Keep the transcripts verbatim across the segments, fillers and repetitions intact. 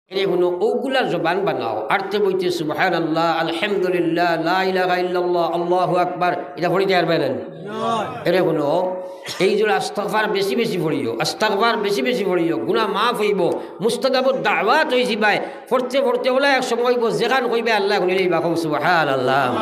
এরে হুনো, অগুলা জবান বানাও। আটতে বইতে সুবহানাল্লাহ, আলহামদুলিল্লাহ, লা ইলাহা ইল্লাল্লাহ, আল্লাহু আকবার, ইতা পড়িতে পারবায় না নি? এরে হুনো, এই যে আস্তাগফার বেশি বেশি পড়িও, আস্তাগফার বেশি বেশি পড়িও, গুনাহ মাফ অইবো, মুস্তাজাবুদ দাওয়াত অইযিবায়। পড়তে পড়তে অলা এক সময় অইবো, যেখান কইবায় আল্লায় হুনিলাইবা, কও সুবহানাল্লাহ।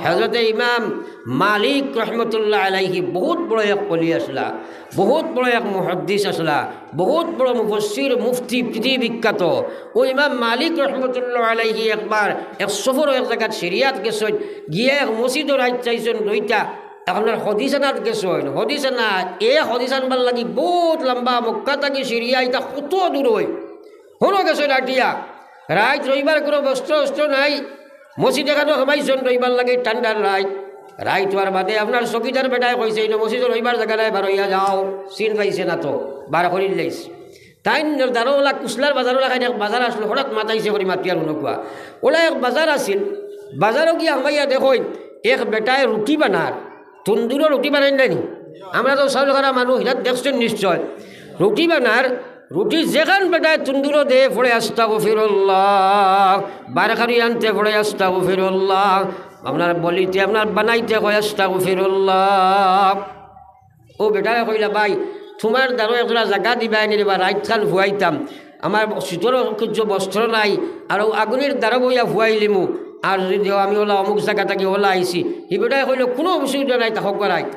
হযরতে ইমাম মালিক রহমতুল্লাহ আলাইহি বউত বড় এক ওলি আছলা, বউত বড় এক মুহাদ্দিস আছলা, বউত বড় মুফাসসির, মুফতি, পৃথিবী বিখ্যাত। অউ ইমাম মালিক রহমতুল্লাহ আলাইহি একবার এক সফরো এক জাগাত সিরিয়াত গেছইন, গিয়া এক মসজিদো রাইত চাইছইন রইতা। অখন আর হদিস আনাত গেছইন, হদিস আনা, এ হদিস আনবার লাগি বউত লম্বা মক্কা থাকি সিরিয়া, ইতা কত দূর অয়। হুনো গেছইন আটিয়া, রাইত রইবার কুনু বস্ত্র অস্ত্র নাই, মসজিদ এখানো হামাইছইন রইবার লাগি ঠান্ডার রাইত। রাইত অওয়ার বাদে আপনার চকিদার বেটায় কইছে, "ইনো মসজিদো রইবার জাগা নাই, বার অইয়া যাও।" চিন পাইছে না তো, বার করিলাইছে। তাইন দারো অলা কুশলার বাজারো লাখান এক বাজার আছলো, হঠাৎ মাতাইছে করি মাতিয়ার হুনো কুয়া। অলা এক বাজার আছিল, বাজারো গিয়া হামাইয়া দেখইন, এক বেটায় রুটি বানার, তন্দুরো রুটি বানাইন না নি? আমরা তো চাউল খারা মানুষ, হিরাত দেখছইন নিশ্চয়। রুটি বানার, রুটি যেখান বেটায় তন্দুরো দে পড়ে আস্তাগফিরুল্লাহ, বার করি আনতে পড়ে আস্তাগফিরুল্লাহ, আপনার বলিতে, আপনার বানাইতে কয় আস্তাগফিরুল্লাহ। অউ বেটারে কইলা, "ভাই, তুমার দারো একজোড়া জাগা দিবায় নি রেবা, রাইতখান ফুয়াইতাম। আমার শীতর কিছু বস্ত্র নাই, আর অউ আগুনর দারো বইয়া ফুয়াইলিমু, আর যুদি দেও আমি অলা অমুক জাগা থাকি অলা আইছি।" হি বেটায় কইলো, "কুনু অসুবিধা নাই, থাকউক্কা রাইত।"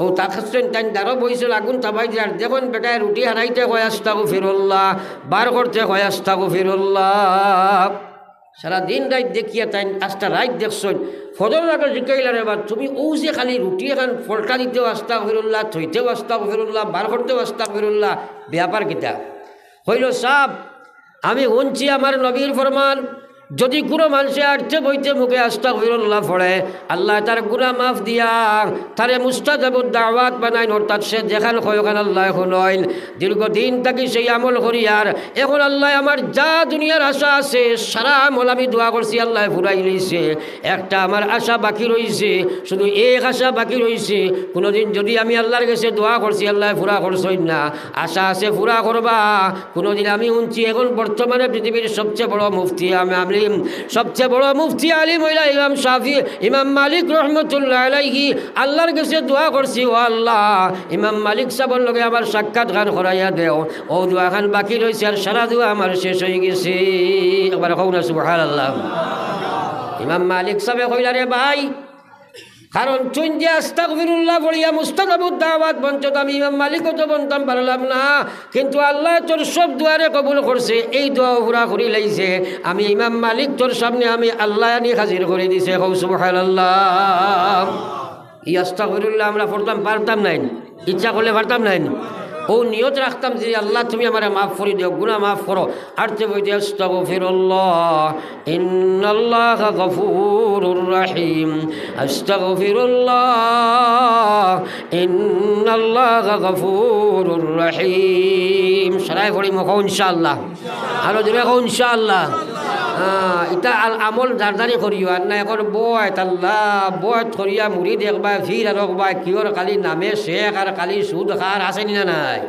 অউ থাকছইন, তাইন দারো বইছইন, আগুন তাপাই দিরা, আর দেখইন বেটায় রুটি হারাইতে কয় আস্তাগফিরুল্লাহ, বার করতে কয় আস্তাগফিরুল্লাহ। সারা দিন রাইত দেখিয়া তাইন আস্তা রাইত দেখছইন। ফজরর আগে জিকাইলা, "রেবা, তুমি অউ যে খালি রুটি এখান ফলটা দিতেও আস্তাগফিরুল্লাহ, থইতেও আস্তাগফিরুল্লাহ, বার করতেও আস্তাগফিরুল্লাহ, ব্যাপার কিতা?" কইলো, "সাব, আমি হুনছি আমার নবীর ফরমান, যুদি কুনু মানষে আটতে বইতে মুখে আস্তাগফিরুল্লাহ পড়ে, আল্লায় তার গুনাহ মাফ দিয়া তারে মুস্তাজাবুদ দাওয়াত বানাইন, অর্থাৎ সে যেখান কয় অখান আল্লায় হুনইন। দীর্ঘদিন থাকি সেই আমল করিয়ার, অখন আল্লায় আমার যা দুনিয়ার আশা আছে, সারা আমল আমি দোয়া করছি, আল্লায় ফুরাইলিছে। একটা আমার আশা বাকি রইছে, শুধু এক আশা বাকি রইছে। কুনুদিন যুদি আমি আল্লার গেছে দোয়া করছি, আল্লায় ফুরা করছইন না, আশা আছে ফুরা করবা।" কুনুদিন আমি হুনছি, অখন বর্তমানে পৃথিবীর সবচে বড় মুফতি আম-, আলিম, সবচে বড় মুফতি আলিম অইলা ইমাম শাফি, ইমাম মালিক রহমতুল্লাহ আলাইহি। আল্লার গেছে দোয়া করছি, "ও আল্লাহ, ইমাম মালিক সাবর লগে আমার সাক্ষাৎ খান করাইয়া দেও।" অউ দোয়া খান বাকি রইছে, আর সারা দোয়া আমার শেষ অইগেছে। একবার কও না সুবহানাল্লাহ। ইমাম মালিক সাবে কইলা, "রে ভাই, কারণ তুইন যে আস্তাগফিরুল্লাহ পড়িয়া মুস্তাজাবুদ দাওয়াত বনছত, আমি ইমাম মালিকও তো বনতাম পারলাম না, কিন্তু আল্লায় তোর সব দোয়ারে কবুল করছে, এই দোয়াও ফুরা করিলাইছে। আমি ইমাম মালিক তোর সামনে আমি আল্লায় আনি হাজির করি দিছে।" কও সুবহানাল্লাহ। ই আস্তাগফিরুল্লাহ আমরা পড়তাম পারতাম নায় নি, ইচ্ছা করলে পারতাম নায় নি। অউ নিয়ত রাখতাম যে, "আল্লাহ, তুমি আমারে মাফ করি দেও, গুনাহ মাফ করো।" আটতে বইতে, "আস্তাগফিরুল্লাহ, ইন্নাল্লাহা গফুরুর রহিম। আস্তাগফিরুল্লাহ, ইন্নাল্লাহা গফুরুর রহিম।" সারায় পড়িমু, কও ইনশাআল্লাহ। আরো জোরে কও ইনশাআল্লাহ। হ্যাঁ, ইতা আল-, আমল জারজারি করিও, আর না অখন বয়ত, আল্লাহ, বয়ত করিয়া মুরিদ একবার, ফির আর একবার, কিওর খালি নামে শেখ আর খালি সুদ খার, আছে নি না নাই?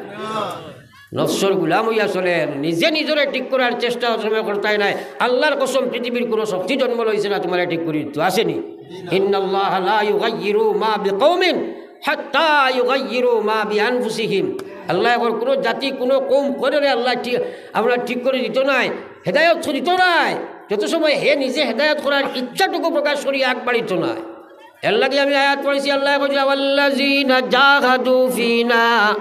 নফসর গুলাম অইয়া চলে, নিজে নিজরে ঠিক করার চেষ্টা সময় করতায় নায়। আল্লার কসম, পৃথিবীর কুনু শক্তি জন্ম লইছে না তুমারে ঠিক করি দিতো, আছে নি? ইন্নাল্লাহা লা ইউগাইয়িরু মা বিকাউমিন হাত্তা ইউগাইয়িরু মা বিআনফুসিহিম। আল্লায় কইন, কুনু জাতি, কুনু কওম কইরে আল্লায় ঠিক, আপনার ঠিক করি দিতো নায়, হেদায়ত করি দিতো নায়, যত সময় হে নিজে হেদায়ত করার ইচ্ছাটুকু প্রকাশ করি আগ বাড়িতো নায়। এরলাগি আমি আয়াত পড়ছি, আল্লায় কইরা, "ওয়াল্লাযীনা জাহাদু ফীনা।"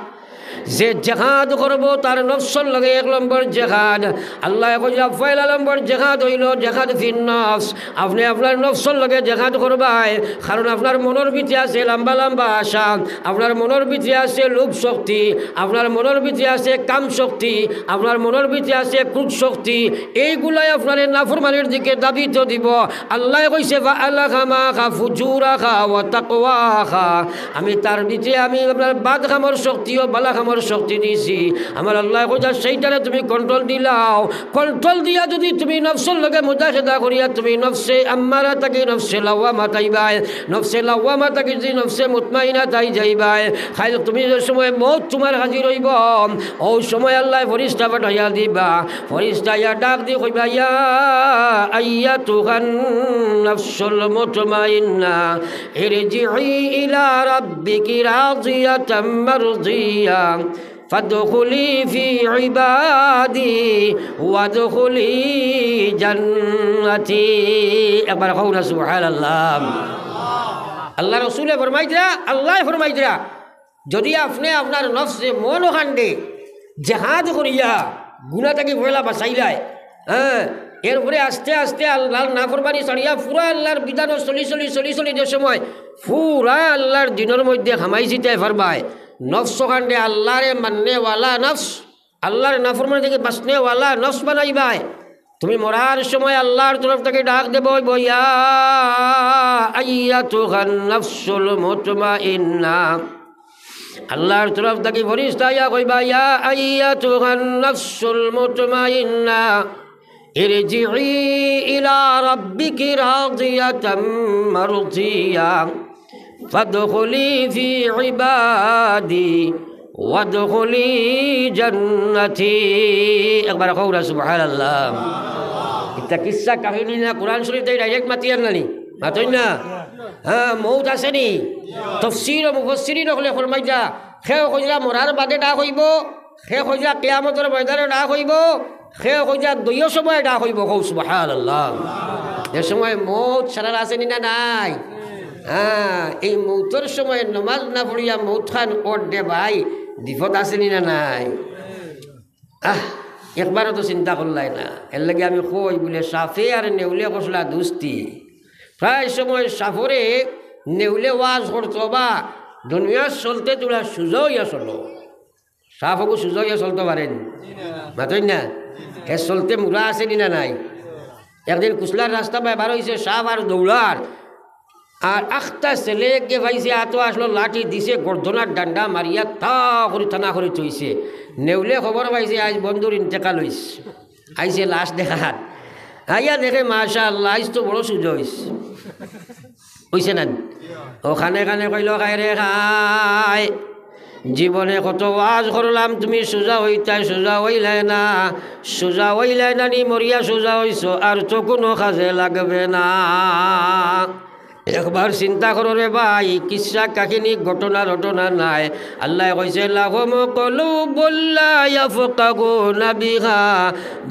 যে জেহাদ করবো তার নফসর লগে এক নম্বর জেহাদ। আল্লায় কইরা, পয়লা নম্বর জেহাদ অইলো জেহাদ ফিন নফস। আপনে আপনার নফসর লগে জেহাদ করবায়, কারণ আপনার মনর ভিতরে আছে লম্বা লম্বা আশা, আপনার মনর ভিতরে আছে লোভ শক্তি, আপনার মনর ভিতরে আছে কাম শক্তি, আপনার মনর ভিতরে আছে ক্রোধ শক্তি। এইগুলায় আপনারে নাফরমানির দিকে ধাবিত দিবো। আল্লায় কইছে, "ফাআলহামাহা ফুজুরাহা ওয়া তাকওয়াহা।" আমি তার ভিতরে আমি আপনার বাদ কামর শক্তি ও বালা কামর শক্তি দিছি। আমার আল্লায় কইতা, সেইটারে তুমি কন্ট্রোল দিলাও। কন্ট্রোল দিয়া যুদি তুমি নফসর লগে মুজাহেদা করিয়া তুমি নফসে আম্মারা থাকি নফসে লাওয়ামা তাইবায়, নফসে লাওয়ামা থাকি যুদি নফসে মুতমাইনা তাই যাইবায়, খাইল তুমি যে সময় মউত তুমার হাজির অইবো, অউ সময় আল্লায় ফিরিস্তা পাঠাইয়া দিবা। ফিরিস্তা আইয়া ডাক দি কইবা, ইয়া আইয়াতুহান নাফসুল মুতমাইন্না, ইরজিই ইলা রাব্বিকি রাদিয়াতাম মারদিয়া, ফাদখুলি ফি ইবাদি, ওয়াদখুলি জান্নাতি। একবার কও না সুবহানাল্লাহ। আল্লার রসুলে ফরমাইতরা, আল্লায় ফরমাইতরা, যুদি আপনে আপনার নফসে মনো খান্ডে জেহাদ করিয়া গুনা থাকি পয়লা বাচাইলায়, হ্যাঁ, এরপরে আস্তে আস্তে আল্লার নাফরমানি ছাড়িয়া পুরা আল্লার বিধানো চলি চলি চলি চলি যে সময় পুরা আল্লার দিনর মধ্যে হামাই যিতায় পারবায়, নফস খান্ডে আল্লারে মাননেওয়ালা নফস, আল্লার নাফরমানি থাকি বাচনেওয়ালা নফস বানাইবায়। তুমি মরার সময় আল্লার তরফ থাকি ডাক দেবো, ইয়া আইয়াতুহান নাফসুল মুতমাইন্না। আল্লার তরফ থাকি ফিরিস্তা আইয়া কইবা, ইয়া আইয়াতুহান নাফসুল মুতমাইন্না, ইরজিই ইলা রাব্বিকি রাদিয়াতাম মারদিয়া, ফাদখুলি ফি ইবাদি, ওয়াদখুলি জান্নাতি। একবার কও না সুবহানাল্লাহ। ইটা কিচ্ছা কাহিনী না, কোরআন শরীফ থাকি ডাইরেক্ট মাতিয়ার নানি? মাতইন না? হ্যাঁ, মউত আছে নি? তফসির ও মুফাসসিরিন অকলে ফরমাইতা, কেউ কইরা মরার বাদে ডাক অইবো, কেউ কইরা কিয়ামতর ময়দানো ডাক অইবো, কেউ কইরা দুইও সময় ডাক অইবো। কও সুবহানাল্লাহ। এ সময় মউত সারার আছে নি না নাই? হ্যাঁ, এই মউতর সময় নমাজ না পড়িয়া মউত খান অর দে ভাই, বিপদ আছে নি না নাই? আহ, একবারও তো চিন্তা করলায় না। এরলাগি আমি কই বুলে সাফে আর নেউলে করছলা দুস্তি। প্রায় সময় সাফরে নেউলে ওয়াজ করতো বা দুনিয়ার চলতে তুলা সুজা অইয়া চলো। সাফ অগু সুজা অইয়া চলতো পারে নি? মাতইন না? হে চলতে মুড়া আছে নি না নাই? একদিন কুশলার রাস্তা বায় বার অইছে, সাফ আর দৌড়ার। আর আখতা ছেলে এগে পাইছে, আতো আছলো লাঠি দিছে, গর্দনাত ডান্ডা মারিয়া তা করি থানা করি থইছে। নেউলে খবর পাইছে, আইজ বন্ধুর ইন্তেকাল অইছে। আইছে লাশ দেখাত। আইয়া দেখে, মাশাআল্লাহ, আইজ তো বড় সুজা অইছে। অইছে না? ও খানে খানে কইলো, খায় রে খায়, জীবনে কত ওয়াজ করলাম, তুমি সুজা অইতায়, সুজা অইলায় না, সুজা অইলায় না নি, মরিয়া সুজা অইছো, আর তো কুনু কাজে লাগবে না। একবার চিন্তা করো রে ভাই, কিচ্ছা কাহিনী, ঘটনা রটনা নায়। আল্লায় কইছে, লাহুম কুলুবুল লা ইয়াফকাহুনা বিহা।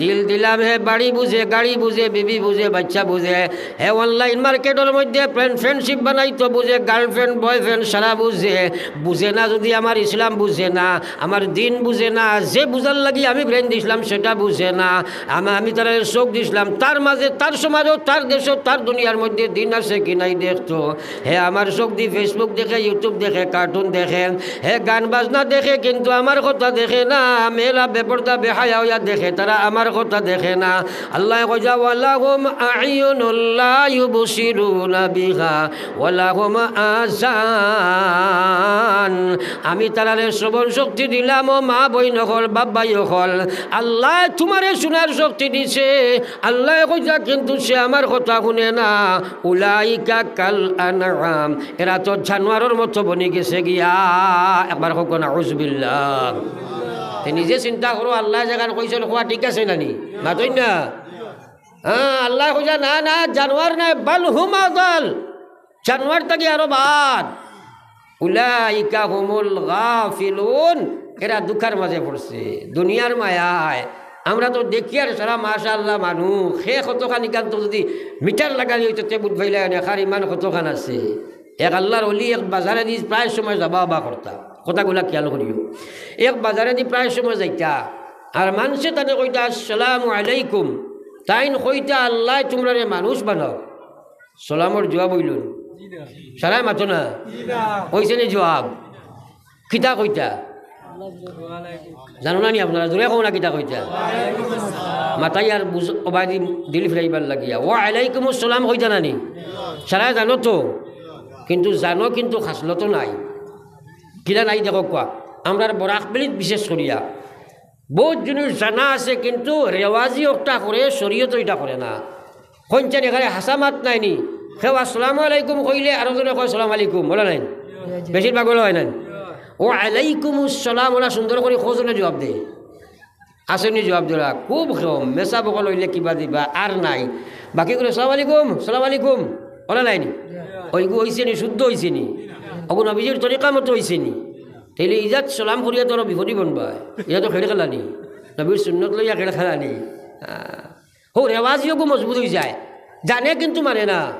দিল দিলাম, হে বাড়ি বুঝে, গাড়ি বুঝে, বিবি বুঝে, বাইচ্চা বুঝে। হে অনলাইন মার্কেটর মধ্যে ফ্রেন্ড, ফ্রেন্ডশিপ বানাইতো বুঝে, গার্লফ্রেন্ড, বয়ফ্রেন্ড সারা বুঝে। বুঝে না যুদি আমার ইসলাম বুঝে না, আমার দিন বুঝে না, যে বুঝার লাগি আমি ব্রেন দিছলাম সেটা বুঝে না। আমা-, আমি তারারে চোখ দিছলাম, তার মাঝে, তার সমাজও, তার দেশও, তার দুনিয়ার মধ্যে দিন আছে কি নাই দেখতো। হে আমার চোখ দি Facebook দেখে, YouTube দেখে, কার্টুন দেখে, হে গান বাজনা দেখে, কিন্তু আমার কথা দেখে না। মেয়েরা বেপর্দা বেহায়া অইয়া দেখে, তারা আমার কথা দেখে না। আল্লায় কইতা, ওয়ালাহুম আ'ইউনুল লা ইউবসিরুনা বিহা, ওয়ালাহুম আযান। আমি তারারে শ্রবণ শক্তি দিলাম, ও মা বইন অকল, বাপ ভাই অকল। আল্লায় তুমারে শুনার শক্তি দিছে। আল্লায় কইতা, কিন্তু সে আমার কথা হুনে না। উলাইকা কাল আনআম, এরা তো জানোয়ারর মতো বনি গেছে গিয়া। একবার কউক্কা, নাউজুবিল্লাহ। তে নিজে চিন্তা করো, আল্লায় যেখান কইছইন, কওয়া ঠিক আছে না নি? মাতইন না? হ্যাঁ, আল্লায় কইতা, না, না, জানোয়ার নায়, বাল হুম আদাল, জানোয়ার থাকি আরো বাদ। উলাইকা হুমুল গাফিলুন, এরা ধুকার মাঝে পড়ছে, দুনিয়ার মায়ায়। আমরা তো দেখিয়ার সারা মাশাআল্লাহ মানুষ, হে কতখান ইখান তো যুদি মিটার লাগানি অইতো, তে বুঝ পাইলায় অনে কার ইমান কতখান আছে। এক আল্লার ওলি এক বাজারেদি প্রায় সময় যাবা আওয়া করতা, কথাগুলা খেয়াল করিও। এক বাজারেদি প্রায় সময় যাইতা, আর মানষে তানে কইতা, আসসালামু আলাইকুম। তাইন কইতা, আল্লায় তুমরারে মানুষ বানাউক। সালামর জুয়াব অইলো নি? সারায় মাতো না? অইছে নি জুয়াব? কিতা কইতা? জানো না নি আপনারা? জোরে কও না, কিতা কইতা? মাতাইয়ার বুঝ, অবায়দি দিল ফিরাইবার লাগিয়া। ওয়া আলাইকুমুস সালাম কইতা না নি? সারায় জানো তো, কিন্তু জানো কিন্তু খাসলত নাই। কিলা নাই দেখউক্কা। আমরার বরাক ভ্যালিত বিশেষ করিয়া বউত জিনিস জানা আছে, কিন্তু রেওয়াজি অকটা করে, শরীয়তো ইটা করে না। কইনচাইন এখানে হাছা মাত নায়নি, কেউ আসসালামু আলাইকুম কইলে আরোজনে কয় সালাম আলাইকুম, অলা নায়নি? বেশিরভাগ অলা অয় নায়নি? ওয়া আলাইকুমুস সালাম, অলা সুন্দর করি কয়জনে জুয়াব দেয়? আছেনি জুয়াব দেওরা? খুব কম। মেসাব অকল অইলে কিবা দিবা, আর নাই। বাকি করে সালাম আলাইকুম, সালাম আলাইকুম, অলা নায়নি? অইগু অইছেনি, শুদ্ধ অইছেনি? অগু নবীজির তরিকা মতো অইছেনি? তাইলে ইজাত সালাম করিয়া তো আরো বিপদী বনবায়। ইটা তো খেড় খেলানি, নবীর সুন্নত লইয়া খেড় খেলানি। আহ, হো, রেওয়াজি অগু মজবুত অইযায়, জানে কিন্তু মানে না।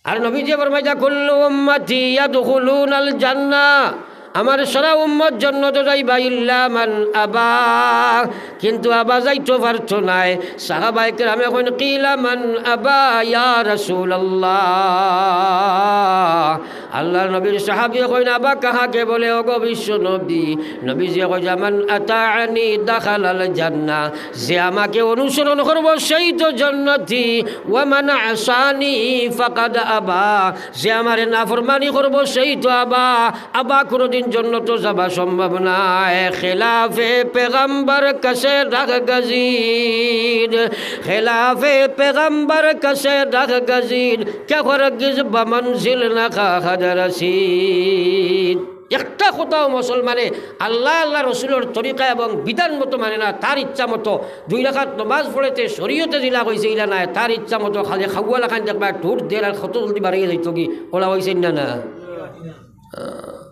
আর নবীজিয়ে ফরমাইতা, "কুল্লু উম্মতি ইয়াদখুলুনাল জান্নাহ।" আমার সারা উম্মত জন্নতো যাইবা, "ইল্লা মান আবা।" কিন্তু আবা যাইতো পারতো নায়। সাহাবায়ে কেরামে কইন, "কিলা মান আবা ইয়া রাসূলুল্লাহ?" আল্লাহর নবীর সাহাবীয়ে কইন, "আবা কাহাকে বলে, ওগো বিশ্ব নবী?" নবীজিয়ে কইতা, "মান আতাআনি দাখালাল জান্নাহ।" যে আমাকে অনুসরণ করবো, সেই তো জান্নাতি। "ওয়া মান আসানি ফাকাদ আবা।" যে আমারে নাফরমানি করবো, সেই তো আবা। আবা কোনোদিন জন্নতো যাবা সম্ভব নায়। খেলাফে পেগাম্বর কাসে রাহ গজিদ, খেলাফে পেগাম্বর কাসে রাহ গজিদ, কে হরগিজ বা মঞ্জিল না খাহাদ রসিদ। একটা কথাও মুসলমানে আল্লাহ, আল্লাহ রসুলর তরিকা এবং বিধান মতো মানে না, তার ইচ্ছা মতো দুই রাকাত নমাজ পড়েতে শরীয়তে যেলা কইছে ইলা নায়, তার ইচ্ছা মতো খালি খাওয়া লাখান দেখবা, ঠুট দের আর কত জলদি বাড়িয়ে যাইতো কি, অলা অইছে না, না? আহ,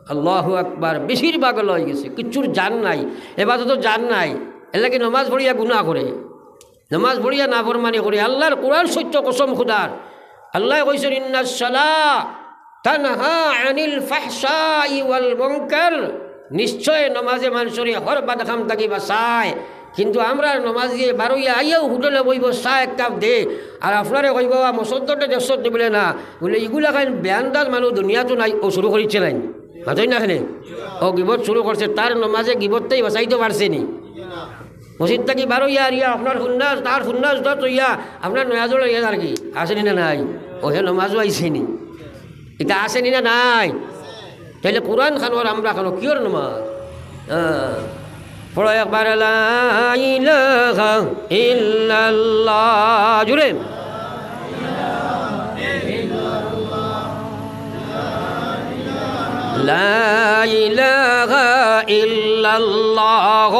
আল্লাহু আকবার, বেশিরভাগ অলা অইগেছে, কিচ্ছুর জান নাই, এবাদতো জান নাই, এরলাগি নমাজ পড়িয়া গুনাহ করে। নমাজ পড়িয়া নাফরমানি করে। আল্লাহর কোরআন সত্য, কসম খুদার। আল্লায় কইছইন, "ইন্নাস সালাহ তানহা আনিল ফাহশাই ওয়াল মুনকার।" নিশ্চয় নমাজে মানষরে হর বাদ কাম থাকি বাঁচায়। কিন্তু আমরার নমাজিয়ে বারইয়া আইয়াউ হোটেলো বইবো, চা এক কাপ দে, আর আপনারে কইবো, "বা মসদ্দরটা দেখছত নি?" বুলে, "না।" বুলে, "ইগুলাখান বেআন্দাজ মানুষ দুনিয়াত নাই।" অউ শুরু করিছে নায়, মাতইন না কেনে? অউ গিবত শুরু করছে, তার নমাজে গিবতটাই বাঁচাইতো পারছে নি? মসজিদ থাকি বারইয়া আরিয়া আপনার হুন্নাস, তার হুন্নাস দত অইয়া আপনার নয়া জোড়া ইয়া আর কি, আছেনি না নাই? অউ হে নমাজও আইছেনি, ইটা আছেনি না নাই? তাইলে কোরআন খানোর আমরা খানো কিওর নমাজ? হ্যাঁ। পড়ো একবার লা ইলাহা ইল্লাল্লাহ, জুরে। লা ইলাহা ইল্লাল্লাহ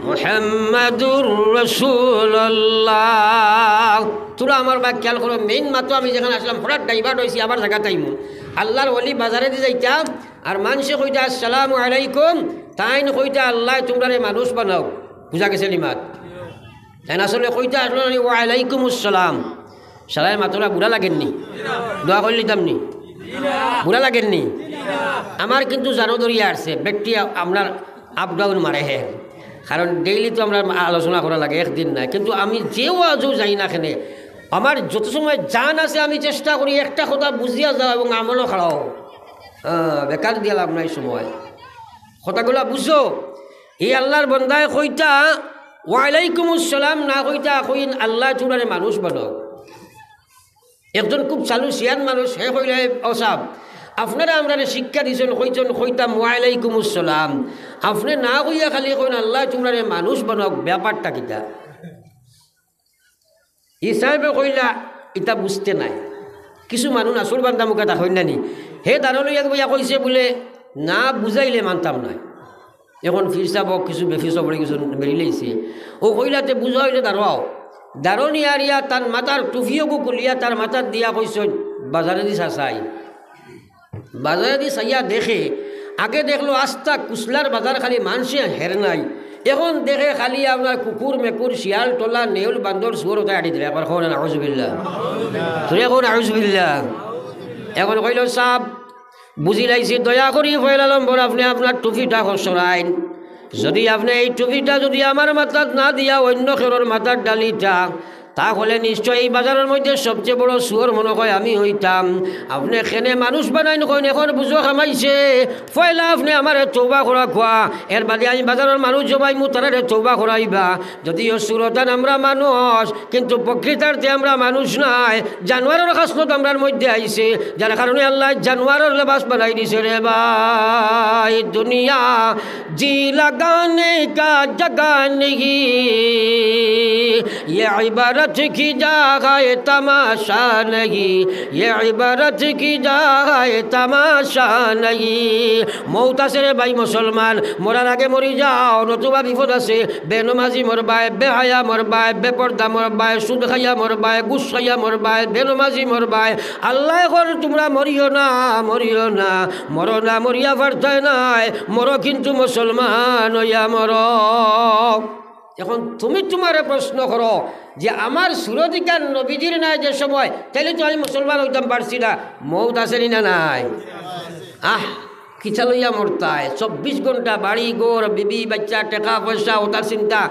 মুহাম্মাদুর রাসূলুল্লাহ। থুড়া আমার বায় খেয়াল করো, মেইন মাতো আমি যেখান আছলাম, হঠাৎ divert অইছি, আবার জাগাত আইমু। আল্লাহর ওলি বাজারেদি যাইতা, আর মানষে কইতা, "আসসালামু আলাইকুম", তাইন কইতা, "আল্লায় তুমরারে মানুষ বানাউক।" বুঝা গেছে নি মাত? তাইন আসলে কইতা আছলা নি, "ওয়া আলাইকুমুস সালাম।" শালায় মাতরা বুরা লাগের নি? দোয়া করিলিতাম নি? বুরা লাগের নি? আমার কিন্তু জানো ধরিয়া আসছে, বেটি আপনার up down মারে হে। কারণ daily তো আমরা আলোচনা করা লাগে, একদিন নায়। কিন্তু আমি যে ওয়াজও যাই না কেনে, আমার যত সময় জান আছে আমি চেষ্টা করি একটা কথা বুঝিয়া যাও এবং আমলও খাড়াও। হ্যাঁ, বেকার দিয়া লাভ নাই সময়। কথাগুলা বুঝো। এই আল্লাহর বন্দায় কইতা, "ওয়ালাইকুমুস সালাম" না কইতা, কইন, "আল্লায় তুমরারে মানুষ বানাউক।" একজন খুব চালু শিয়ান মানুষ, হে কইলা, "হে, ও সাব, আপনারা আমরারে শিক্ষা দিছইন, কইছইন, কইতাম, 'ওয়ালাইকুমুস সালাম।' আপনে না কইয়া খালি কইন, 'আল্লায় তুমরারে মানুষ বানাউক,' ব্যাপারটা কিতা?" ই সাহেবে কইলা, "ইতা বুঝতে নায়।" কিছু মানুষ আসল বান্দা মুখা তা কইন না নি? হে দারো লইয়া বইয়া কইছে বুলে, "না বুঝাইলে মানতাম নায়।" এখন ফির সাব কিছু বেফিস পড়ি গেছে, বেরিলাইছে। অউ কইলা, "তে বুঝা অইলে দারো আও।" দারো নিয়া আরিয়া তার মাথার টুপিওগু খুলিয়া তার মাথাত দিয়া কইছইন, "বাজারেদি চাচাই।" বাজারেদি চাইয়া দেখে, আগে দেখলো আস্তা কুশলার বাজার, খালি মানষে হের নাই। এখন দেখে খালি আপনার কুকুর, মেকুর, শিয়াল, টোলা, নেউল, বান্দর, শুয়োর অতায় আটিতরা। একবার কও না, নাউজুবিল্লাহ। জুরে কও, নাউজুবিল্লাহ। এখন কইলো, "সাব, বুঝিলাইছি, দয়া করি পয়লা নম্বর আপনে আপনার টুপিটা সরাইন। যদি আপনে এই টুপিটা যদি আমার মাথাত না দিয়া অইন্য কেউরর মাথাত ডালিতা, তা কইলে নিশ্চয় এই বাজারর মধ্যে সবচেয়ে বড় চুর মনে কয় আমি অইতাম। আপনে কেনে মানুষ বানাইন কইন, এখন বুঝো কামাইছে। পয়লা আপনে আমারে তওবা করা কওয়া, এর বাদে আমি বাজারর মানুষ জমাইমু, তারারে তওবা করাইবা। যদিও সুরতান আমরা মানুষ, কিন্তু প্রকৃতার্থে আমরা মানুষ নায়, জানোয়ারর খাসলত আমরার মধ্যে আইছে, যার কারণে আল্লায় জানোয়ারর লেবাস বানাই দিছে রে ভাই। দুনিয়া जी लगाने का जगह नहीं, ये इबारत की जगह है तमाशा नहीं, ये इबारत की जगह है तमाशा नहीं। মউত আছে রে ভাই মুসলমান, মরার আগে মরি যাও, নতুবা বিপদ আছে। বেনমাজি মরবায়, বেহায়া মরবায়, বেপর্দা মরবায়, সুদ খাইয়া মরবায়, ঘুষ খাইয়া মরবায়, বেনমাজি মরবায়। আল্লায় কর, তুমরা মরিও না, মরিও না, মরো না, মরিয়া পারতায় নায়, মরো কিন্তু মুসলমান অইয়া মরো। এখন তুমি তুমারে প্রশ্ন করো যে আমার সুরত ইখান নবীজির নায় যে সময়, তাইলে তো আমি মুসলমান অইতাম পারছি না। মউত আছে নি না নাই? আহ, কিতা লইয়া মরতায়? চব্বিশ ঘন্টা বাড়ি ঘর, বিবি, বাইচ্চা, টেকা পয়সা, অতার চিন্তা।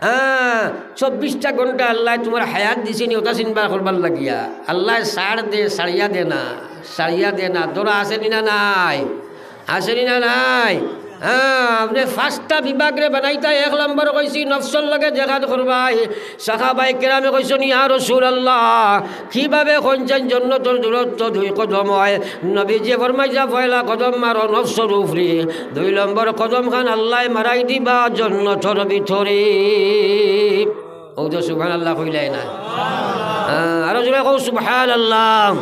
হ্যাঁ, চব্বিশটা ঘন্টা আল্লায় তুমার হায়াত দিছে নি, অতা চিন্তা করবার লাগিয়া। আল্লায় ছাড় দে, ছাড়িয়া দে না, ছাড়িয়া দে না, ধরা আছে নি না নাই? আছে নি না নাই? হ্যাঁ, আপনে পাঁচটা বিভাগরে বানাইতা, এক নম্বর কইছি নফসর লগে জেহাদ করবায়। সাহাবায়ে কেরামে কইছইন, ইয়া রাসূলুল্লাহ, কিভাবে কইন যেন জন্নতর দূরত্ব দুই কদম অয়? নবীজিয়ে ফরমাইছইন, পয়লা কদম মারো নফসর উপরে, দুই নম্বর কদম খান আল্লায় মারাই দিবা জন্নতর ভিতরে। অউ তো সুবহানাল্লাহ কইলায় না? হ্যাঁ, আরো জোরে কও সুবহানাল্লাহ।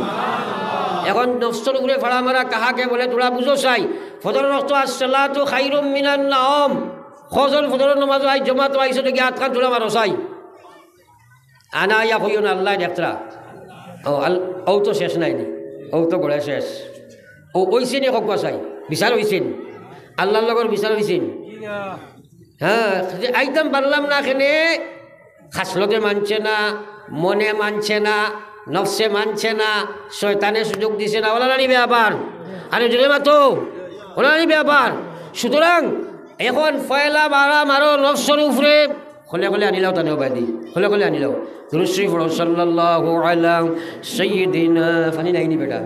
এখন নফসর উপরে ফাড়া মারা কাহাকে বলে তোরা বুঝো চাই? ফজরর ওয়াক্ত আসসালাতু খায়রুম মিনান নাওম। কয়জন ফজরর নামাজো আইজ জমাতো আইছো দেখি আত খান তুলা মারো চাই। আনা ইয়া কইও না, আল্লায় দেখতরা। ও আল-, অউ তো শেষ নায় নি, অউ তো গড়ে শেষ। অউ অইছে নি কউক্কা চাই, বিচার অইছে নি? আল্লার লগর বিচার অইছে নি? হ্যাঁ, যে আইতাম পারলাম না কেনে, খাসলতে মানছে না, মনে মানছে না, নফসে মানছে না, শয়তানে সুযোগ দিছে না, অলা নানি ব্যাপার? আরে জোরে মাতো, অলা নানি ব্যাপার? সুতরাং এখন পয়লা ফাড়া মারো নফসর উপরে, খলে খলে আনিলাও তানে বাদি, খলে খলে আনিলাও। দুরূদ শরীফ পড়ো, সাল্লাল্লাহু আলা সাইয়্যিদিনা, পানি নাই নি বেটা?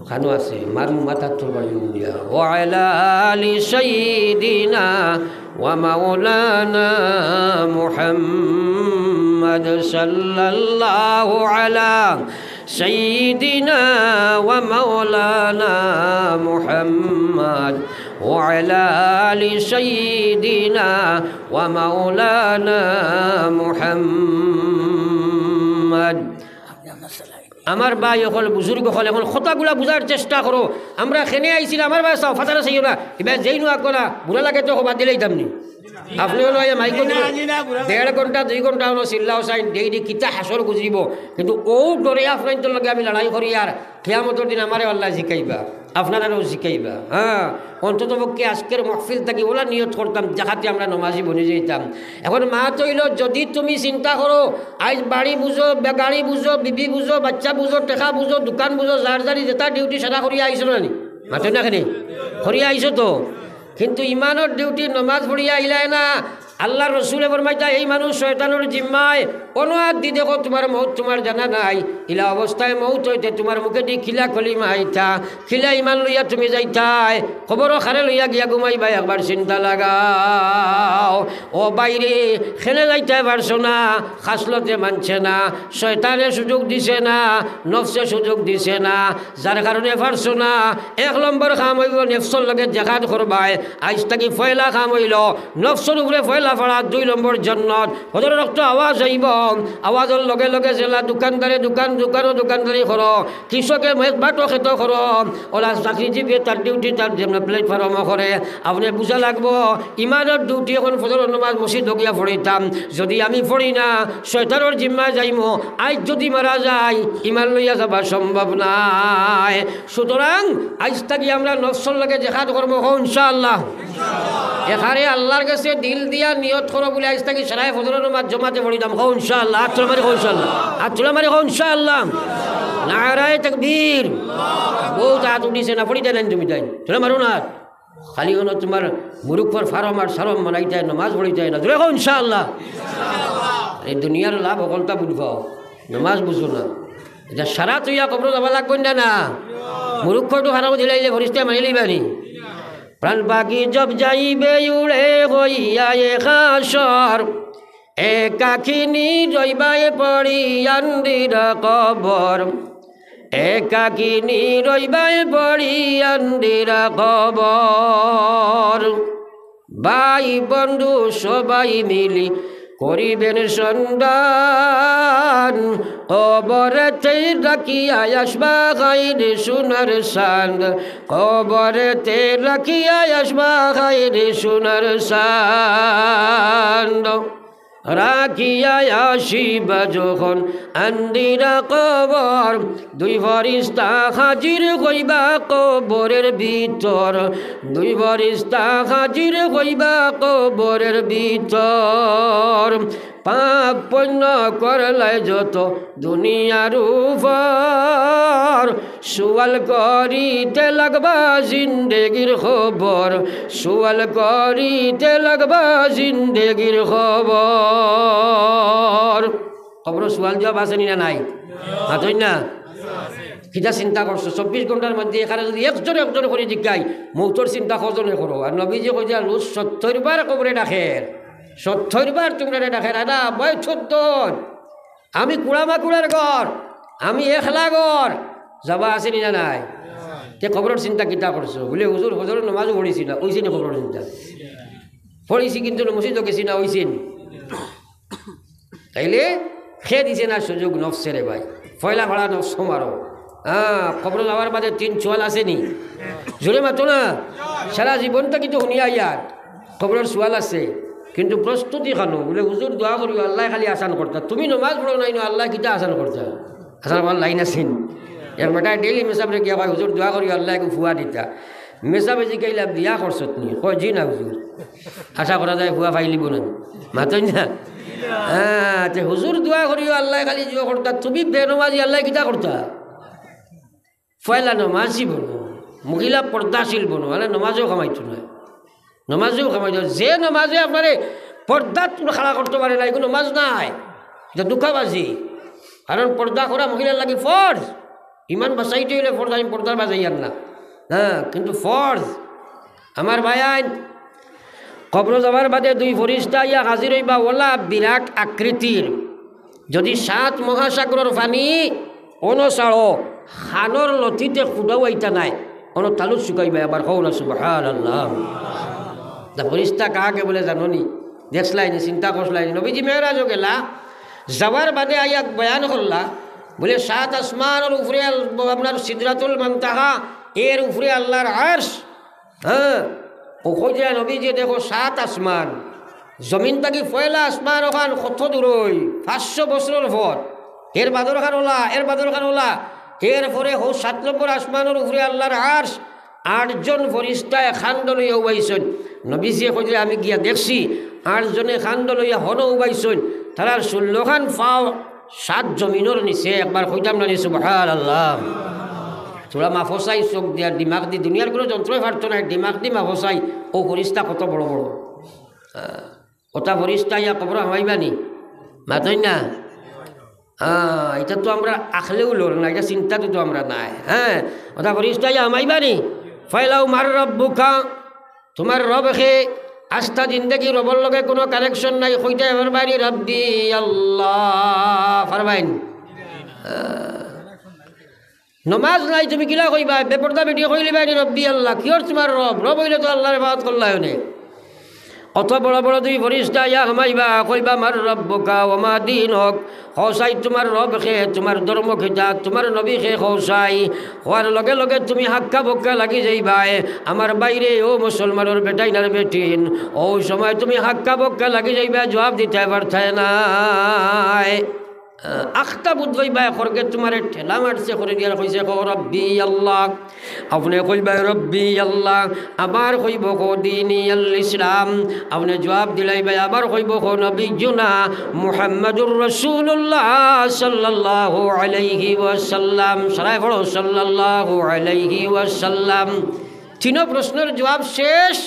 খানো আছে, মারমু মাথাত তোর বাড়ি দিয়া। ওয়া আলা আলি সাইয়্যিদিনা ওয়া মাওলানা মুহাম্মদ সাল্লাল্লাহু আলা সাইয়্যিদিনা ওয়া মাওলানা মুহাম্মদ ওয়া আলা আলি সাইয়্যিদিনা ওয়া মাওলানা মুহাম্মদ। আমার ভাই অকল, বুজুর্গ অকল, এখন কথাগুলা বুঝার চেষ্টা করো। আমরা কেনে আইছি না, আমার ভাই চাও, ফাতারে চাইও না। ইবায় যেইন আউক্কা না, বুরা লাগে তো বাদ দিলাইতাম নি। আপনে অনো আইয়া মাইকো দিবা। দেড় ঘন্টা, দুই ঘন্টা অনো চিল্লাও চাইন, দেই দি কিতা হাশর গুজরিবো। কিন্তু অউ ডরে আপনাইনতর লগে আমি লড়াই করি আর কিয়ামতর দিন আমারেও আল্লায় জিকাইবা, আপনারারেও জিকাইবা। হ্যাঁ, অন্তত পক্ষে আজকের মাহফিল থাকি অলা নিয়ত করতাম, যাহাতে আমরা নমাজি বনি যাইতাম। এখন মাত অইলো, যদি তুমি চিন্তা করো, আইজ বাড়ি বুঝো, বে-, গাড়ি বুঝো, বিবি বুঝো, বাইচ্চা বুঝো, টেকা বুঝো, দোকান বুঝো, যার যারি যেতা ডিউটি সারা করিয়া আইছো না নি? মাতো না কেনে? করিয়া আইছো তো। কিন্তু ইমানর ডিউটি নমাজ পড়িয়া আইলায় না। আল্লার রসুলে ফরমাইতা, এই মানুষ শয়তানর জিম্মায়, অনো আত দি দেখো, তুমার মউত তুমার জানা নাই। ইলা অবস্থায় মউত অইতে তুমার মুখেদি কিলা কলিমা আইতা, কিলা ইমান লইয়া তুমি যাইতায়, কবরো কারে লইয়া গিয়া ঘুমাইবায়, একবার চিন্তা লাগাও। ও ভাইরে, কেনে যাইতায় পারছো না, খাসলতে মানছে না, শয়তানে সুযোগ দিছে না, নফসে সুযোগ দিছে না, যার কারণে পারছো না। এক নম্বর কাম অইবো নফসর লগে জেহাদ করবায়। আইজ থাকি পয়লা কাম অইলো নফসর উপরে পয়লা ফাড়া, দুই নম্বর জন্নত। ফজরর ওয়াক্ত আওয়াজ আইবো, আওয়াজর লগে লগে যেলা দোকানদারে দোকান, দোকানো দোকানদারি করো, কৃষকে মে-, বাটো খেতো করো, অলা চাকরিজীবীয়ে তার ডিউটি তার যেমনে প্ল্যাটফর্মো করে, আপনে বুঝা লাগবো, ইমানর ডিউটি এখন ফজরর নমাজ মসজিদো গিয়া পড়িতাম, যদি আমি পড়ি না, শয়তানর জিম্মায় যাইমু, আইজ যদি মারা যাই, ইমান লইয়া যাবা সম্ভব নায়। সুতরাং আইজ থাকি আমরা নফসর লগে জেহাদ করমু, কও ইনশাআল্লাহ। এখানে আল্লার গেছে দিল দিয়া নিয়ত করো বুলে আইজ থাকি সারায় ফজরর নমাজ জমাতে পড়িতাম, কও ইনশাআল্লাহ। আত তুলা মারি কও ইনশাআল্লাহ। আত তুলা মারি কও ইনশাআল্লাহ। নারায়ে তাকবীর। বউত আত উঠিছে না, পড়িতায় নায় নি তুমি তাইন? তুলা মারো না আত। খালি অনো তুমার মুরুব্বর ফার্ম আর সার্ম বানাইতায়, নমাজ পড়িতায় না। জোরে কও ইনশাআল্লাহ। এই দুনিয়ার লাভ হকলতা বুঝবাও, নমাজ বুঝো না। ইটা সারা থইয়া কবরো যাওয়া লাগবো না, না? মুরুক্ষ একটু হারামো দিলাইলে ফরিস্তায় মানি লইবা নি? প্রাণ পাখি জব যাইবে উড়ে হইয়া এ হাশর, একাকিনী রইবায় পড়ি আন্দিরা কবর, একাকিনী রইবায় পড়ি আন্দিরা কবর। ভাই বন্ধু সবাই মিলি করিবেন সন্ধান, কবরেতে রাখিয়া আসবা খাইর সোনার চান্দ, কবরেতে রাখিয়া আসবা খাইর সোনার চান্দ। রাখিয়া আসিবা যখন আন্দিরা কবর, দুই ফরিস্তা হাজির হইবা কবরের ভিতর, দুই ফরিস্তা হাজির হইবা কবরের ভিতর। পাপ পুণ্য করলায় যত দুনিয়ার উপর, সুয়াল করিতে লাগবা জিন্দেগির খবর, সুয়াল করিতে লাগবা জিন্দেগির খবর। কবরো সুয়াল জবাব আছে নি না নাই? মাতইন না। কিতা চিন্তা করছো? চব্বিশ ঘন্টার মধ্যে এখানে যদি একজন একজন করি জিকাই, মৌতর চিন্তা কজনে করো? আর নবীজি কইতা, রোজ সত্তর বার কবরে ডাকের, সত্তর বার তুমরারে ডাকের, আদা ভাই সত্তর, আমি কুড়ামাকুড়ার ঘর, আমি একলা ঘর, যাবা আছে নি না নাই? তে কবরর চিন্তা কিতা করছো? বুলে, হুজুর, ফজরর নমাজও পড়ছি না, অইছে নি কবরর চিন্তা? পড়ছি কিন্তু মসজিদও গেছি না, অইছে নি? তাইলে কে দিছে না সুযোগ নফসরে ভাই? পয়লা ভাড়া নফস মারো। হ্যাঁ, কবর যাওয়ার বাদে তিন সুয়াল আছে নি? জোরে মাতো না। সারা জীবন তো কিন্তু হুনিয়া ইয়ার কবরর সুয়াল আছে, কিন্তু প্রস্তুতি খানো। বুলে, হুজুর দোয়া করিও, আল্লায় খালি আসান করতা। তুমি নমাজ পড়ো নাই না, আল্লায় কিতা আসান করতা? আসান করার লাইন আছে নি? এক বেটায় ডেইলি মেসাবরে গিয়া কয়, হুজুর দোয়া করিও, আল্লায় একটু ফুয়া দিতা। মেসাবে জিকাইলা, বিয়া করছত নি? কয়, জি না হুজুর। আশা করা যায় ফুয়া পাইলিবো না। মাতইন না। হ্যাঁ, তে হুজুর দোয়া করিও, আল্লায় খালি জুয়া করতা, তুমি বেনমাজি, আল্লায় কিতা করতা? পয়লা নমাজি বনো, মহিলা পর্দাশীল বনো, মানে নমাজেও কামাইতো না, নমাজেও কামাইতো না। যে নমাজে আপনারে পর্দাত খাড়া করতো পারে না, এগু নমাজ নায়, ইটা ধুকাবাজি। কারণ পর্দা করা মহিলার লাগি ফরজ। ইমান বাঁচাইতে অইলে ফরজ, আমি পর্দার বাজাইয়ার না, হ্যাঁ, কিন্তু ফরজ। আমার ভাইয়াইন, কবরো যাওয়ার বাদে দুই ফরিস্তা আইয়া হাজির অইবা, ওলা বিরাট আকৃতির। যদি সাত মহাসাগরর পানি অনো ছাড়ো, খানোর লতিতে খুদাও আইতা নায়, অনো তালুত শুকাইবা। আবার কও না সুবহানাল্লাহ। তা ফরিস্তা কাকে বলে জানো নি? দেখছলায় নি, চিন্তা করছলায় নি? নবীজি মেরাজও গেলা, যাওয়ার বাদে আইয়া বয়ান করলা, বুলে, সাত আসমানর উপরে আল-, আপনার সিদরাতুল মুনতাহা, এর উপরে আল্লাহর আরশ। হ্যাঁ, ও কইরা নবীজি, দেখো সাত আসমান, জমিন থাকি পয়লা আসমান ওখান কত দূর অই, পাঁচশো বছরর পথ, এর বাদর খান ওলা, এর বাদর খান ওলা, এর পরে হউ সাত নম্বর আসমানর উপরে আল্লাহর আরশ, আটজন ফরিস্তায় খান্ড লইয়া উবাইছইন। নবীজিয়ে কইরা, আমি গিয়া দেখছি, আটজনে খান্ড লইয়া হনো উবাইছইন, তারার ষোল্লখান পাও সাত জমিনর নিচে। একবার কইতাম না নি সুবহানাল্লাহ? থুড়া মাফো চাই চউখ দিয়া, দিমাগ দি, দুনিয়ার কুনু যন্ত্রই পারতো নায়, দিমাগ দি মাফো চাই, অউ ফরিস্তা কত বড় বড়। আহ, অতা ফরিস্তা আইয়া কবরো হামাইবা নি? মাতইন না। আহ, ইটা তো আমরা আখলেও লড় না, ইটা চিন্তাত তো আমরা নাই। হ্যাঁ, অতা ফরিস্তা আইয়া হামাইবা নি? ফাইলাও মার রব্বুকা, তুমার রব কে? আস্তা জিন্দেগি রবর লগে কুনু connection নাই, কইতায় পারবায় নি রব্বি আল্লাহ? পারবায় নি? আহ, নমাজ নাই, তুমি কিলা কইবায়? বেপর্দা বেটিয়ে কইলিবায় নি রব্বি আল্লাহ? কিওর তুমার রব? রব অইলে তো আল্লাহর ইবাদত করলায় অনে। অত বড় বড় দুই ফরিস্তা আইয়া হামাইবা, কইবা, মার রব্বুকা ওয়া মা দীনুক, কও চাই তুমার রব কে, তুমার ধর্ম কিতা, তুমার নবী কে, কও চাই। কওয়ার লগে লগে তুমি হাক্কা বক্কা লাগি যাইবায়, আমার ভাইরে, ও মুসলমানর বেটাইন আর বেটিন, অউ সময় তুমি হাক্কা বক্কা লাগি যাইবায়, জুয়াব দিতায় পারতায় নায়। আহ, আখতা বুঝ লইবায়, খড়গে তুমারে ঠেলা মারছে, খড়ি দিয়ার কইছে, কও রব্বি আল্লাহ। আপনে কইবায় রব্বি আল্লাহ, আবার কইবো, কও দীনি আল ইসলাম। আপনে জুয়াব দিলাইবায়, আবার কইবো, কও নবিয়্যুনা মুহাম্মাদুর রাসূলুল্লাহ সাল্লাল্লাহু আলাইহি ওয়াসাল্লাম। সারায় পড়ো, সাল্লাল্লাহু আলাইহি ওয়াসাল্লাম। তিনো প্রশ্নর জুয়াব শেষ,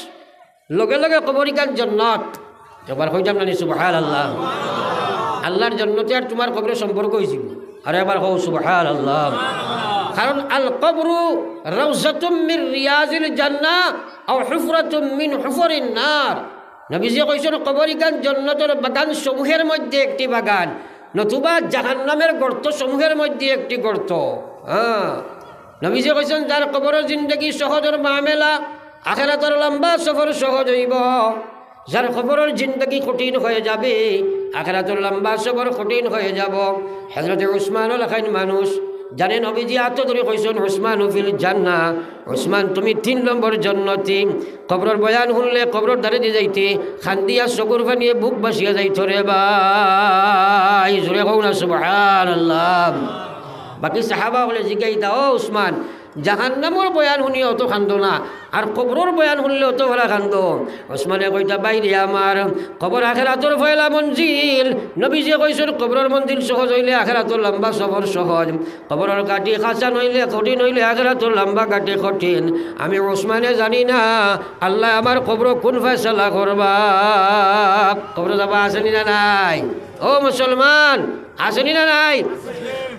লগে লগে কবরখান জন্নত। একবার কইতাম না নি সুবহানাল্লাহ? আল্লাহর জন্নতে আর তুমার কবরে সম্পর্ক অইযিবো। আরো একবার কও, সুবহানাল্লাহ। কারণ আল কবরু রাউজাতুম মিন রিয়াজিল জান্নাহ আও হুফরাতুম মিন হুফারিন নার। নবীজি কইছইন, কবর ইখান জন্নতর বাগান সমূহের মধ্যে একটি বাগান, নতুবা জাহান্নামের গর্ত সমূহের মধ্যে একটি গর্ত। হ্যাঁ, নবীজি কইছইন, যার কবরর জিন্দেগি সহজর মামেলা, আখেরাতর লম্বা সফর সহজ অইবো। যার কবরর জিন্দেগি কঠিন হয়ে যাবে, আখেরাতর লম্বা সফর কঠিন হয়ে যাবো। হযরতে উসমানর লাখান মানুষ, জানে নবীজি আতো ধরি কইছইন, "উসমানু ফিল জান্নাহ, উসমান তুমি তিন নম্বর জন্নতি।" কবরর বয়ান হুনলে কবরর ধারেদি যাইতে কান্দিয়া চকুর পানিয়ে বুক ভাসিয়া যাইতো রে ভাই। জোরে কও না সুবহানাল্লাহ। বাকি সাহাবা অকলে জিগাইতা, "ও উসমান, জাহান্নামর বয়ান হুনিয়া অত কান্দো না, আর কবরর বয়ান হুনলে অত ভালা কান্দো।" উসমানে কইতা, "ভাইরে আমার, কবর আখেরাতর পয়লা মঞ্জিল।" নবীজিয়ে কইছইন, কবরর মঞ্জিল সহজ অইলে আখেরাতর লম্বা সফর সহজ, কবরর ঘাটি আসান অইলে, কঠিন অইলে আখেরাতর লম্বা ঘাটি কঠিন। আমি উসমানে জানি না আল্লায় আমার কবরো কুন ফয়সালা করবা। কবরো যাবা আছে নি না নাই? ও মুসলমান, আছে নি না নাই?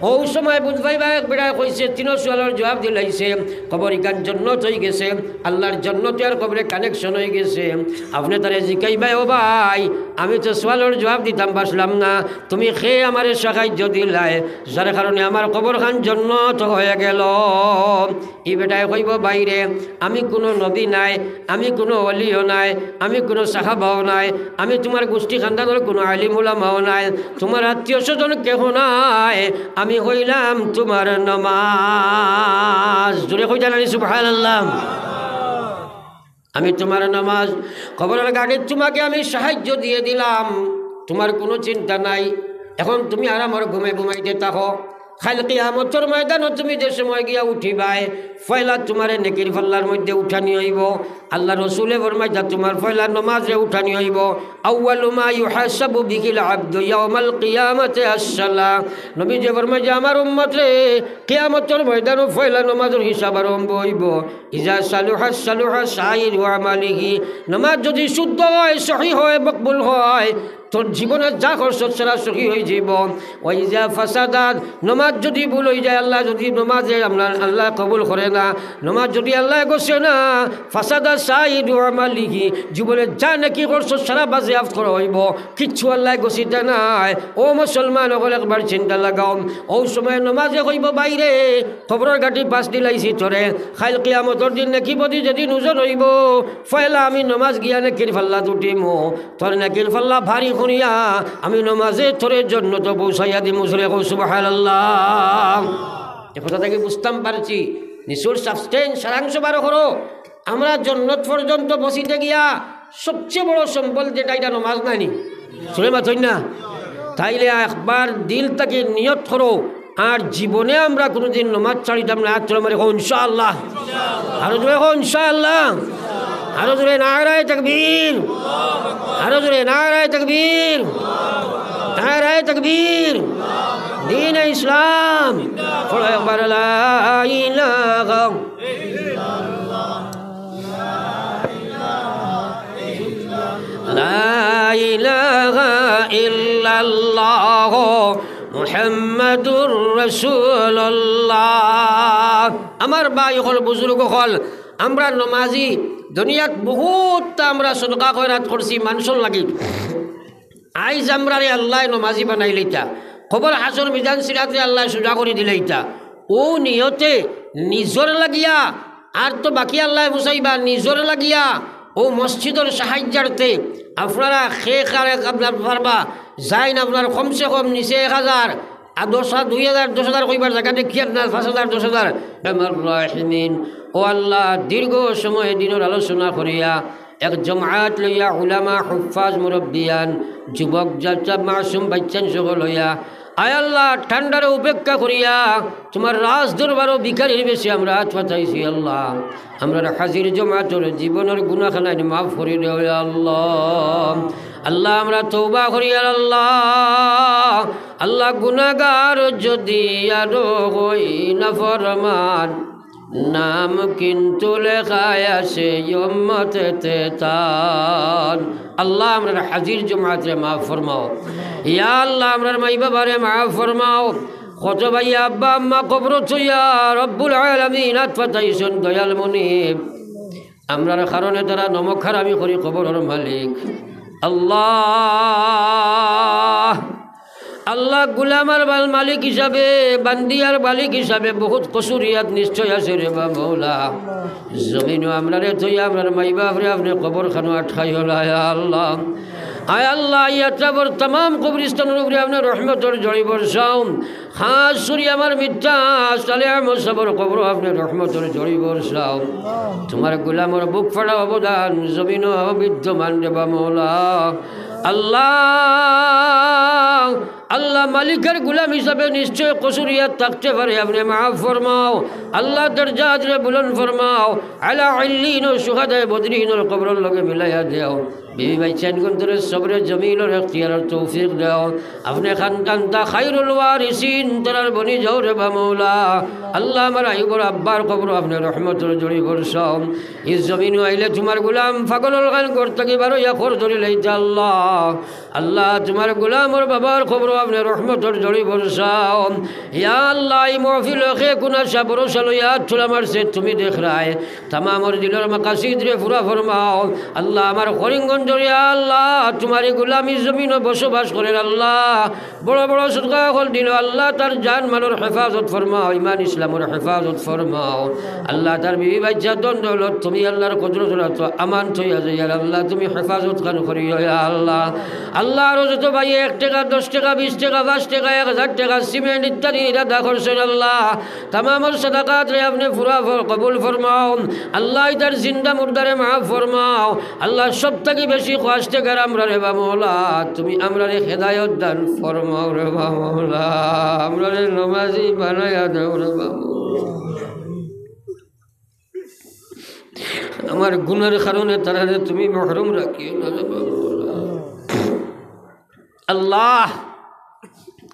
অউ সময় বুঝ পাইবা, এক বেটায় কইছে, তিনো সওয়ালর জুয়াব দিলাইছে, কবর ইখান জন্নত অইগেছে, আল্লার জন্নতে আর কবরে connection অইগেছে। আপনে তারে জিকাইবা, "ও ভাই, আমি তো সওয়ালর জুয়াব দিতাম পারলাম না, তুমি কে আমারে সাহায্য দিলায়, যার কারণে আমার কবরখান জন্নত হয়ে গেল।" ই বেটায় কইবো, "ভাইরে, আমি কুনু নবী নায়, আমি কুনু অলিও নায়, আমি কুনু সাহাবাও নায়, আমি তুমার গুষ্টি খান্দানর কুনু আলিম উলামাও নায়, তুমার আত্মীয় স্বজন কেহ নায়, আমি অইলাম তুমার নমাজ।" জোরে কইতা নানি সুবহানাল্লাহ? "আমি তুমার নমাজ, কবরর ঘাটিত তুমাকে আমি সাহায্য দিয়া দিলাম, তুমার কুনু চিন্তা নাই, এখন তুমি আরামর ঘুমে ঘুমাইতে থাকো।" কাইল কিয়ামতর ময়দানো তুমি যে সময় গিয়া উঠিবায়, পয়লা তুমারে নেকির পাল্লার মধ্যে উঠানি অইবো। আল্লার রসুলে ফরমাইতা, তুমার পয়লা নমাজরে উঠানি অইবো। "আউয়ালু মা ইউহাসাবু বিহিল আবদু ইয়াউমাল কিয়ামাতি আসসালাহ।" নবীজি ফরমাইতা, "আমার উম্মতরে, কিয়ামতর ময়দানো পয়লা নমাজর হিসাব আরম্ভ অইবো। ইজা সালুহা সালুহা সাইরু আমালিহি।" নমাজ যুদি শুদ্ধ অয়, সহি অয়, মকবুল অয়, তোর জীবনে যা করছস সারা সহি অইযিবো। ওয়া ইজা ফাসাদাত, নমাজ যুদি ভুল অইযায়, আল্লায় যুদি নমাজে আমরার আল্লায় কবুল করে না, নমাজ যুদি আল্লায় গছে না, ফাসাদা সাইরু আমালিহি, জীবনে যা নেকি করছস সারা বাজেয়াপ্ত করা অইবো, কিচ্ছু আল্লায় গছিতা নায়। ও মুসলমান অকল, একবার চিন্তা লাগাও। অউ সময় নমাজে কইবো, "ভাইরে, কবরর ঘাটি পাস দিলাইছি তোরে, কাইল কিয়ামতর দিন নেকি বদি যেদিন ওজন অইবো, পয়লা আমি নমাজ গিয়া নেকির পাল্লাত উঠিমু।" তোর নেকির পাল্লা ভারি করিয়া আমি নমাজে তোরে জন্নতো পৌঁছাইয়া দিমু। জোরে কও সুবহানাল্লাহ। ই কথা থাকি বুঝতাম পারছি, নিচুর substance সারাংশ বার করো। আমরা জন্নত পর্যন্ত পৌঁছিতে গিয়া সবচেয়ে বড় সম্বল যেটা, ইটা নমাজ নানি? জোরে মাতইন না। তাইলে একবার দিল থাকি নিয়ত করো, আর জীবনে আমরা কুনুদিন নমাজ ছাড়িতাম না। আত তুলে মারি কও ইনশাআল্লাহ। আরো জোরে কও ইনশাআল্লাহ। আরো জোরে নারায়ে তাকবীর। আরো জোরে নারায়ে তাকবীর। নারায়ে তাকবীর। দ্বীনে ইসলাম। পড়ো একবার লা ইলাহা। লা ইলাহা ইল্লাল্লাহ মুহাম্মাদুর রাসূলুল্লাহ। আমার ভাই অকল, বুজুর্গ অকল, আমরা নমাজি, দুনিয়াত বহুত আমরা সদকা খয়রাত করছি মানষর লাগি। আইজ আমরারে আল্লায় নমাজি বানাইলাইতা, কবর হাশর মিজান সিরাতরে আল্লায় সুজা করি দিলাইতা। অউ নিয়তে নিজর লাগিয়া, আর তো বাকি আল্লায় বুঝাইবা, নিজর লাগিয়া অউ মসজিদর সাহায্যার্থে আপনারা কে কারে আপনার পারবা, যাইন আপনার কমসে কম নিচে এক হাজার, আর দশ হাজার, দুই হাজার, দশ হাজার কইবার জাগাত দেখি আপনার পাঁচ হাজার, দশ হাজার। আমার রাহিমিন, ও আল্লাহ, দীর্ঘ সময় দ্বীনর আলোচনা করিয়া এক জমাত লইয়া উলামা, হুফফাজ, মুরব্বিয়ান, যুবক, যা-, যা-, মাসুম বাইচ্চাইন সহ লইয়া, আয় আল্লাহ, ঠান্ডারে উপেক্ষা করিয়া তুমার রাজ দরবারো ভিখারির বেশে আমরা আত পাতাইছি আল্লাহ। আমরার হাজির জমাতর জীবনর গুনাহখানাইন মাফ করি দেও ইয়া আল্লাহ। আল্লাহ, আমরা তওবা করি আর আল্লাহ, আল্লাহ গুনাহগার যদি আরো হই নাফরমান, নাম কিন্তু লেখা আছে উম্মতেতে তান। আল্লাহ, আমরার হাজির জমাতরে মাফ ফরমাও। ইয়া আল্লাহ, আমরার মাই বাবারে মাফ ফরমাও। কত ভাই আব্বা আম্মা কবরো থইয়া রব্বুল আলামিন আত পাতাইছইন, দয়াল মুনিব। আমরার কারণে তারা নমক হারামি করি কবরর মালিক। আল্লাহ, আল্লাহ, গুলাম আর বাল-, মালিক হিসাবে, বান্দি আর মালিক হিসাবে বহুত কসুরিয়াত নিশ্চয় আছে রে বা মৌলা। জমিনো আমরারে থইয়া আমরার মাই বাপরে আপনে কবরখানো আটকাইও না, ইয়া আল্লাহ। আয় আল্লাহ, ই আতরাফর তামাম কবরস্থানর উপরে আপনে রহমতর ঝড়ি বর্ষাও। খাস করি আমার মিত্তা সালেহ আহমদ সাবর কবরো আপনে রহমতর ঝড়ি বর্ষাও। তুমার গুলামর বুক ফাটা অবদান জমিনো বিদ্যমান রে বা মৌলা। আল্লাহ, আল্লাহ, মালিকের গুলাম হিসাবে নিশ্চয় কসুরিয়াত থাকতে পারে, আপনে মাফ ফরমাও। আল্লাহ, দরজাতরে বুলন্দ ফরমাও। আলা ইল্লিন ও শুহাদায়ে বদরিনর কবরর লগে মিলাইয়া দেও। বিবি বাচ্চাইনগুন্তরে সবরে জমিলর এখতিয়ারর তৌফিক দেও। আপনে খান-, আনতা খায়রুল ওয়ারিসিন, তারার বনি যাও রে বা মৌলা। আল্লাহ, আমার আইয়ুবর আব্বার কবরো আপনে রহমতর ঝড়ি বর্ষাও। ই জমিনো আইলে তুমার গুলাম পাগলর লাখান ঘর থাকি বারইয়া খর ধরি লাইতা আল্লাহ। আল্লাহ, তুমার গুলামর বাবার কবরো আপনে রহমতর ঝড়ি বর্ষাও। ইয়া আল্লাহ, ই মহফিলো কে কুন আশা ভরসা লইয়া আত তুলা মারছে, তুমি দেখরায়। তামামর দিলর মাকাসিদরে পুরা ফরমাও। আল্লাহ, আমার করিমগঞ্জর ইয়া আল্লাহ, তুমার ই গুলাম ই জমিনো বসবাস করের আল্লাহ। বড় বড় সদকা অকল দিলো আল্লাহ, তার জান মালর হেফাজত ফরমাও, ইমান ইসলামর হেফাজত ফরমাও। আল্লাহ, তার বিবি বাচ্চা ধন দৌলত তুমি আল্লাহর কুদরতর আতো আমান থইয়া যাইয়ার আল্লাহ, তুমি হেফাজত খান করিও ইয়া আল্লাহ। আল্লাহ, আরো যত ভাইয়ে এক টেকা, দশ টেকা, বিশ টেকা, পাঁচ টেকা, এক হাজার টেকা, সিমেন্ট ইত্যাদি ইরাদা করছইন আল্লাহ, তামামর সাদাকাতরে আপনে পুরা ফর-, কবুল ফরমাও। আল্লাহ, ইতার জিন্দা মুর্দারে মাফ ফরমাও। আল্লাহ, সব থাকি বেশি কষ্টে গের আমরা রে বা মৌলা, তুমি আমরারে হেদায়ত দান ফরমাও রে বা মৌলা, আমরারে নমাজি বানাইয়া দেও রে বা মৌলা। আমার গুনার কারণে তারারে তুমি মহরুম রাখিও না রে বা মৌলা। আল্লাহ,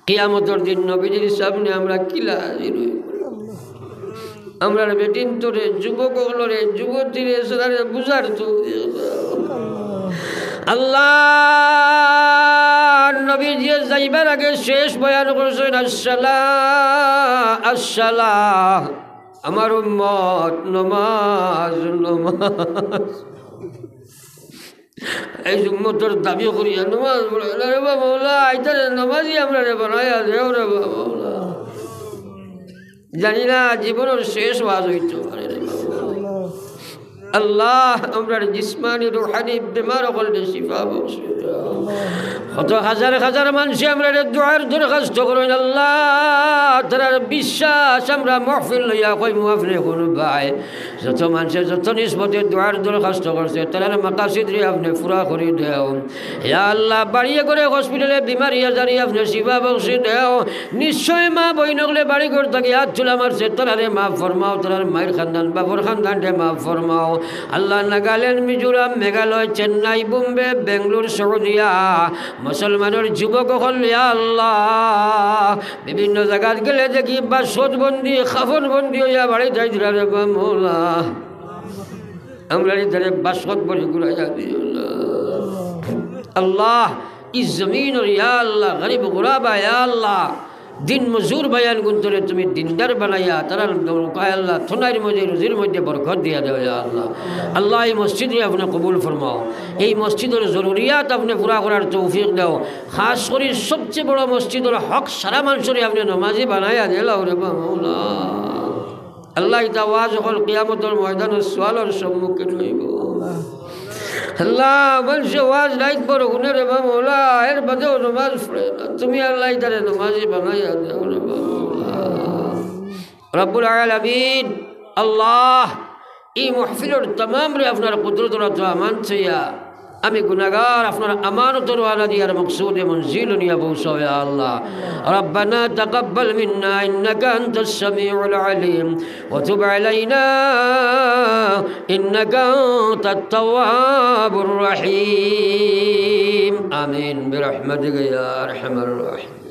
কিয়ামতর দিন নবীজির সামনে আমরা কিলা হাজির অইমু? আমরার বেটিন্তরে, যুবক অকলরে, যুবতীরে, সারারে বুঝার তৌফিক দাও। আল্লাহ, নবীজিয়ে যাইবার আগে শেষ বয়ান করছইন, "আসসালা, আসসালা, আমার উম্মত, নমাজ, নমাজ।" এই উম্মতর দাবি করিয়া নমাজ পড়ে না রে বা মৌলা, ইতারে নমাজি আমরারে বানাইয়া দেও রে বা মৌলা। জানি না জীবনর শেষ ওয়াজ অইতো পারে রে বা মৌলা। আল্লাহ, আমরার জিসমানি, রুহানি বেমার অকলরে শিফা বখশো দেও। কত হাজার হাজার মানষে আমরারে দোয়ার দরখাস্ত করইন আল্লাহ, তারার বিশ্বাস আমরা মাহফিল লইয়া কইমু আপনে হুনবায়। যত মানষে যত নিসবতে দোয়ার দরখাস্ত করছে, তারার মাকাসিদরে আপনে পুরা করি দেও। ইয়া আল্লাহ, বাড়িয়ে ঘরে হসপিটালে বিমারি আজারি আপনে শিফা বখশি দেও। নিশ্চয় মা বইন অকলে বাড়ি ঘর থাকি আত তুলা মারছে, তারারে মাফ ফরমাও, তারার মায়ের খানদান, বাপর খানদানরে মাফ ফরমাও। আল্লাহ, নাগাল্যান্ড, মিজোরাম, মেঘালয়, চেন্নাই, বোম্বে, বেঙ্গালুরু, সৌদিয়া, মুসলমানর যুবক অকল, ইয়া আল্লাহ, বিভিন্ন জাগাত গেলে দেখি বাসতবন্দি, কাফনবন্দি অইয়া বাড়িত আইতরা রে বা মৌলা। আমরার ইতারে বাসত বাড়ি ঘুরাইয়া দিও না। আল্লাহ, ই জমিনর ইয়া আল্লাহ, গরিব গুরাবা ইয়া আল্লাহ, দিন মজুর ভাইয়াইনগুন্তরে তুমি দিনদার বানাইয়া, তারার নৌকায় আল্লাহ, থনাইর মধ্যে, রুজির মধ্যে বরকত দিয়া দেও ইয়া আল্লাহ। আল্লাহ, ই মসজিদরে আপনে কবুল ফরমাও, এই মসজিদর জরুরিয়াত আপনে পুরা করার তৌফিক দেও। খাস করি সবচেয়ে বড় মসজিদর হক সারা মানষরে আপনে নমাজি বানাইয়া দিলাও রে বা মৌলা। আল্লাহ, ইতা ওয়াজ অকল কিয়ামতর ময়দানো সওয়ালর সম্মুখীন অইবো। আল্লাহ, মানষে ওয়াজ রাইত ভর হুনে রে বা মৌলা, এর বাদেও নমাজ পড়ে না। তুমি আল্লাহ ইতারে নমাজি বানাইয়া দেও রে বা মৌলা। রব্বুল আলামিন, আল্লাহ, ই মাহফিলর তামামরে আপনার কুদরতর আতো আমান থইয়া আমি গুনাগার আপনার আমানত রওয়ানা দিয়ার মকসুদে মঞ্জিল নিয়া পৌঁছাও ইয়া আল্লাহ। ربنا تقبل منا إنك أنت السميع العليم وتب علينا إنك أنت التواب الرحيم. آمين برحمتك يا أرحم الراحمين.